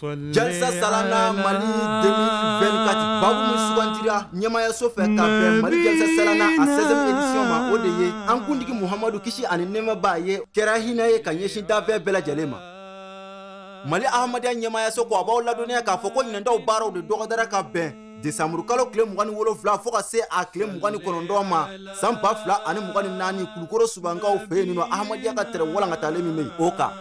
Jalisa Salana Mali 2024, babu min sugandira ɲɛmayaso fɛ ka bɛn Mali Jalisa Salana a 16e édition ma, o de ye an kuntigi Muhamadu, kisi ani nɛɛma b'a ye, kɛra hinɛ ye ka ɲɛsin danfɛn bɛɛ lajɛlen ma. Mali Ahmadiyya ɲɛmayaso ko a b'aw ladɔnniya k'a fɔ ko ɲinɛndaw baaraw de dɔgɔdara ka bɛn desanburu kalo tile 27 fo ka se a tile 29 ma san 2024, Kulukoro Subankaw fɛ yen nɔ, Ahmadiyya ka tɛrɛ walankatalen min bɛ yen, o kan.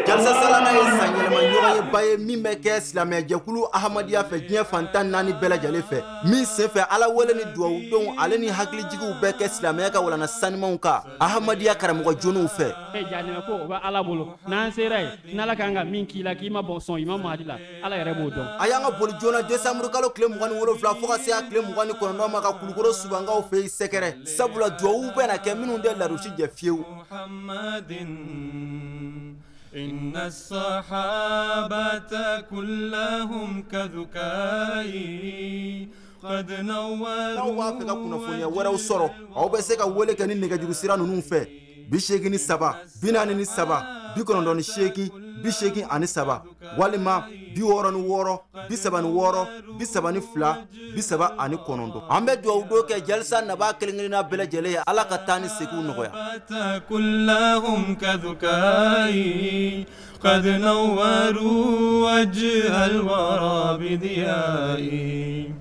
Jalisa Salana ye sanyɛlɛma ɲɔgɔnyeba ye min bɛ kɛ silamɛjɛkulu Ahmadiyya fɛ diɲɛ fan 14 bɛɛ lajɛlen fɛ, min senfɛ Ala wele ni duwawudenw ale ni hakilijigiw bɛ kɛ silamɛya ka walana sanimanw kan Ahmadiyya karamɔgɔ jooniw fɛ. Jahanɛmɛ ko, o bɛ Ala bolo. N'an sera yen, n'Ala kan ka min k'i la k'i ma bɔn sɔn Imam Mahdi la, Ala yɛrɛ b'o dɔn. A y'an ka boli joona desanburu kalo tile 27 fo ka se a tile 29 ma ka Kulukoro Subankaw fɛ yen sɛgɛrɛ, sabula duwawu bɛna kɛ minnu tɛ larosi jɛ fiyewu. إن الصحابة كلهم كذكائي قد نوروا. N'aw b'a fɛ ka kunnafoniya wɛrɛw sɔrɔ, aw bɛ se ka wele kɛ ni nɛgɛjuru sira ninnu fɛ: 83 43 98 83 walima 66 36 32 39. An bɛ dugawu don kɛ jalisa nabaa kelen kelenna bɛɛ lajɛlen ye, Ala ka taa ni seginw nɔgɔya. كلهم كذكائي قد نوروا وجه الورى بضيائي.